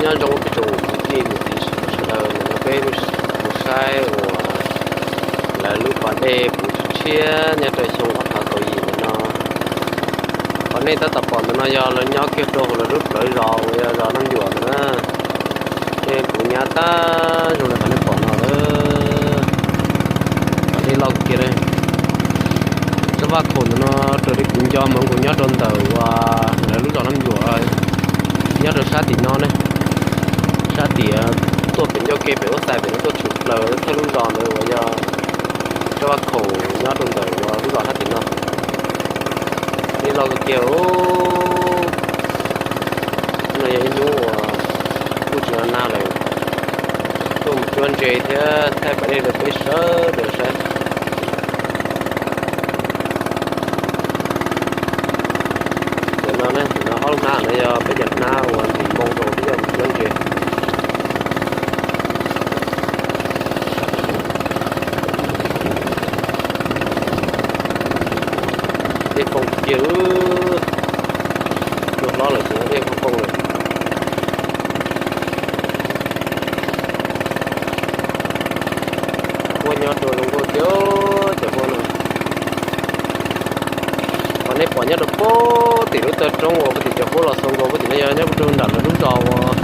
Nyob zoo ib tsoom kwv tij niam txiv sawv daws, ntawm no peb mus saib uas lawv lub pas dej puv tshiab tshiab nyob rau xyoo ob phav kaum yim ntawm no. Qhov nej tab tom pom ntawm no yog lawv nyob kiag rau hauv lawv lub plawv zos uas yog zos Naj Yuam ntawm na. Dej puv nyab tag zoo li qhov nej pom no lawm. Pas dej loj kawg kiag li. Tsob vaj khaum ntawm no raws li kuv nco mas nkaus nyob rau ntawm uas lawv lub zos Naj Yuam, nyob rau sab tim no ne, sab tim tuaj pem ncauj ke pem ub xais pem no tuaj tshwm plaws thawj lub zos ntawd uas yog tsob vaj khaum nyob rau ntawm uas lub zos sab tim no. Dej loj kawg kiag. No yog ib hnub uas kuj tsis nag lawm, tuaj mus cuab ntses thiab thaij pas dej rau peb sawv daws saib. Ntawm no ne, ntawm no ob lub hnab no yog peb cov hnab uas ntim npoo rau peb coj mus cuab ntses. Dej poob kiag, cua hlob lawm ces dej poob poob lawm. Huab nyob rau zoo nkauj tiag cov huab no. Qhov nej pom nyob rau puag tim lub taw roob uas puag tim cov huab los xaus nkaus puag tim no yog nyob rau nram lawv lub zos uas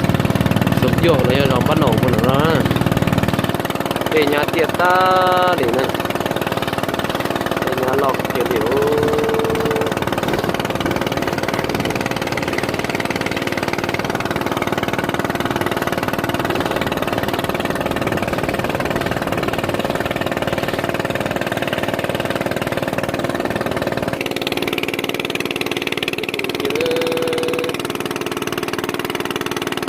Xub Yuj los yog zos Npab Noom puag nram no. Dej nyab tiaj tag li na. Dej nyab loj kiag li.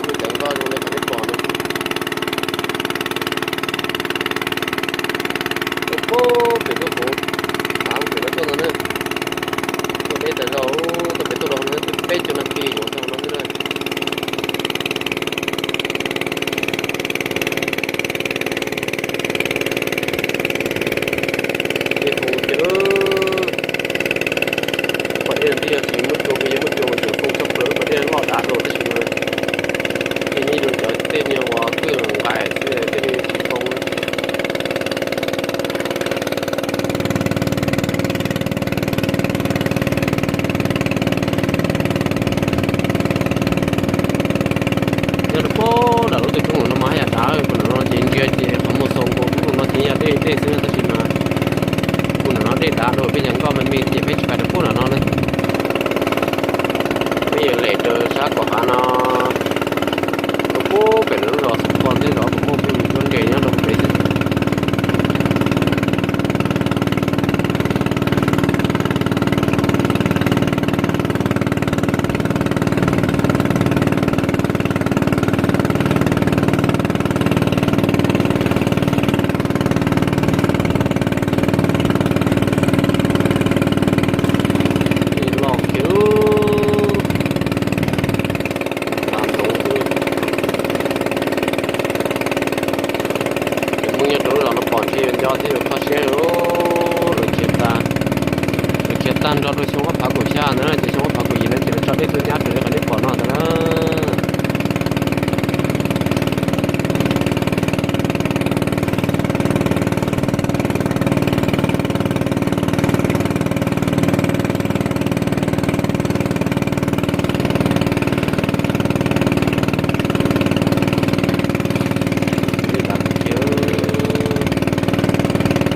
Lub teev loj zoo li qhov nej pom no. Tuaj pem tuaj hauv, tav pem no tuaj ntag na. Tuaj deb tas zog, tuaj pem tuaj rau hauv no twb peb caug nas this yuav tau no xwb na. Dej poob kiag lawm. Pas dej no twb yog tsis muaj cua, yog muaj cua mas yuav poob tshaj plaws, pas dej loj dav dua tab sis mas tej nyob rau cov tej niag uas kwj nqaim xwb tej tsis poob. Nyob rau puag nram lub taw roob no mas haj yam dav, puag nram no ces ntsia ces qhov muag xaus nkaus, lub no ces yog dej dej xwb tab sis mas puag nram no dej dav dua, peb nyob nkoj me me ces peb tsis pais rau puag nram no na. Peb yuav lem rau sab kom hav no, rau puag pem lawv lub zos Xub Pov thiab zos Pov Muaj peb mus cuab ntses nyob rau pem xwb. Dej loj kiag, tas ntoov xwb. Cov Hmoob nyob rau lub zos no pom ntshe yuav nco thiab yuav kho siab, lawv khiav tag, lawv khiav tag nrho rau xyoo ob phav kaum xya ntawd na, ces xyoo ob phav kaum yim no ces lawv tso dej tuaj nyab raws li qhov nej pom no ntawd na.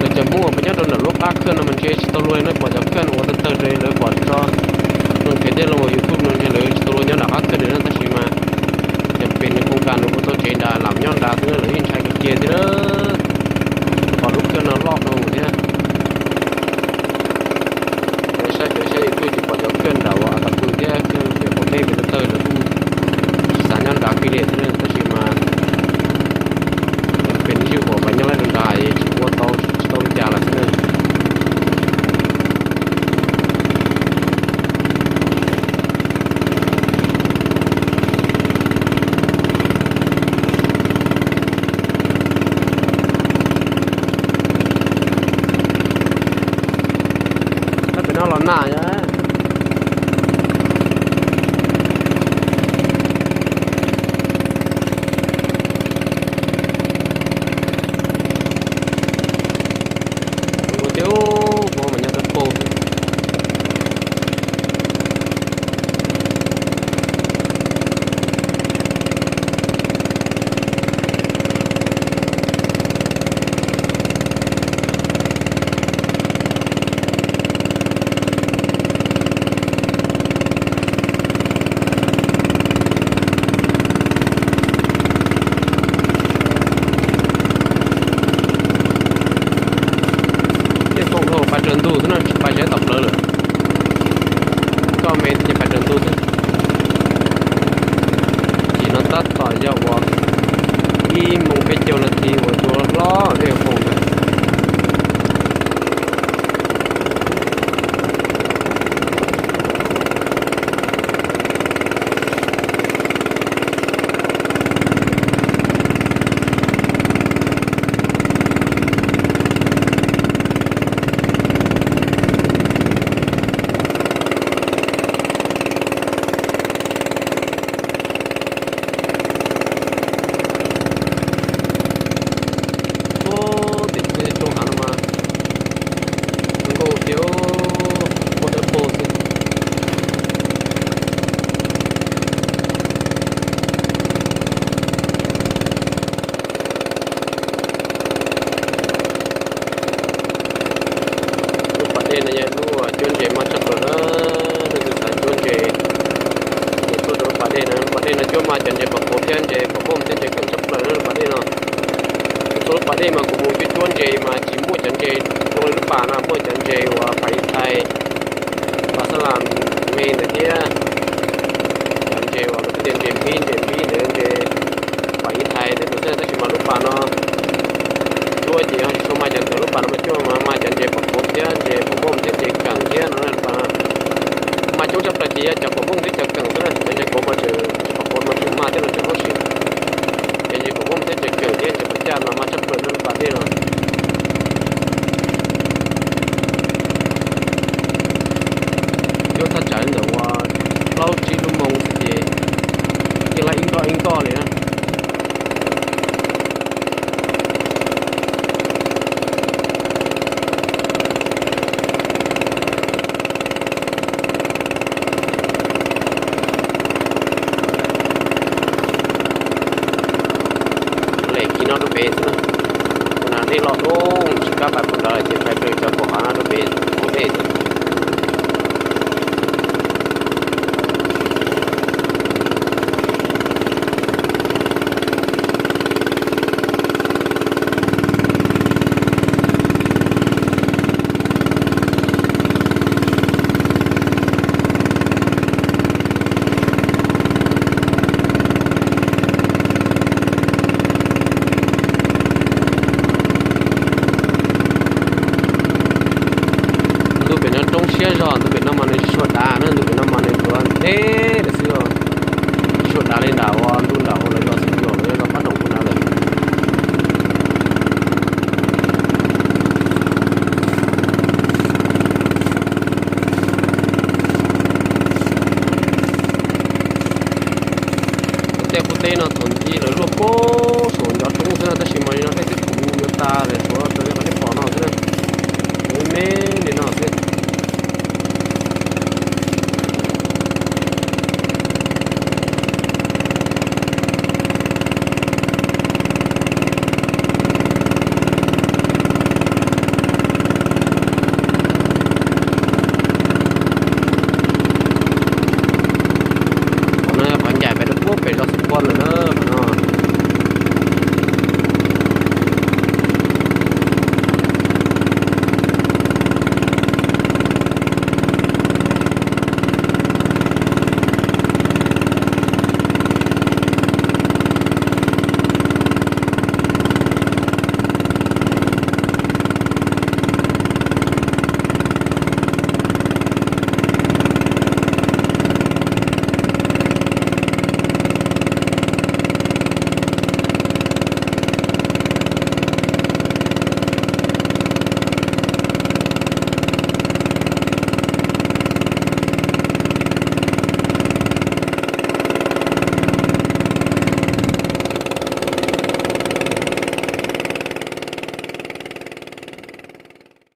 Lawv cov Hmoob uas nyob rau ntawm lub qab khaj no mas ntshe tsis tau luag li no, pom cov khaj ua tawg tawg rau lawv pom tso. Mloog kev tej loo YouTube no ntshe lawv tsis tau luag nyob nram qab khaj li no tab sis mas cov pem nws koom kas nws ua tau tsev nrad lam nyob nrad xwb na, lawv yeej ntshai kawg kiag thiab. Pom lub khaj no loj kawg thiab. Saib pem saib YouTube ces pom cov khaj nram uas tas pw thiab khaj pem qaum teb pem tawg tawg lawv kuj tsis xav nyob nrad kiag li thiab na tab sis mas pem nws ywj kom nyob lawm rau nrad tsis ua tau tsis tau li cas lawm xwb na. Tab tom yog uas ib moos peb caug nas this uas tsuas hlob dej hauv paus ntawd. Ub, tim roob hav no mas zoo nkauj tiag, muaj dawb paug xwb. Lub pas dej no yog lub cuab ntses maj tshaj plaws na, leej twg xav cuab ntses ces tuaj rau lub pas dej na. Lub pas dej no cuab mas cov ntses pom qhuav thiab ntses pom muaj thiab ntses keej tshaj plaws na lub pas dej no. Txhua lub pas dej mas kuv mus cuab cuab ntses mas tsis muaj cov ntses zoo li lub pas no, muaj cov ntses uas pas ib thais, pas xab las me ntawd thiab cov ntses uas lawv tias ntses npib, ntses npib ntawd, ntses pas ib thais tej tus xwb, tab sis mas lub pas no cuab ces ho tsis tshua maj cov ntawd, lub pas no mas cuab mas maj cov ntses pom qhuav thiab ntses pom muaj thiab ntses keej thiab no. Lub pas no maj coob tshaj plaws ces yog cov pom muaj thiab cov keej xwb na, cov ntses pom qhuav mas tseem, tsis pom qhuav mas tseem maj thiab no tseem huab si. Cov ntses pom muaj thiab ntses keej thiab ntses pom caj mas maj tshaj plaws na lub pas dej no. Cuab thaj tsam li ntawm uas plaub tsib lub moos xwb ces yeej laib ib nkoj ib nkoj li na. Lem kiag no rau pem xwb na. Tus nas dej loj dub tsis kam pais puag nrad lawm ces pais rau cov kaum hav no rau pem ua dej xwb. Ntu pem no roob siab zog, ntu pem no mas nws tsis tshua dav na, ntu pem no mas nws yuav nteb lawm xwb, tsis tshua dav li nram ua ntu nram ua lawv zos xwb, yog lawv zos pab noom ua na lawm. Tej qub teb no thaum ntxiv lawv luaj pem saum ncov roob xwb na, tab sis mas li no dej twb puv yuav tas lawm.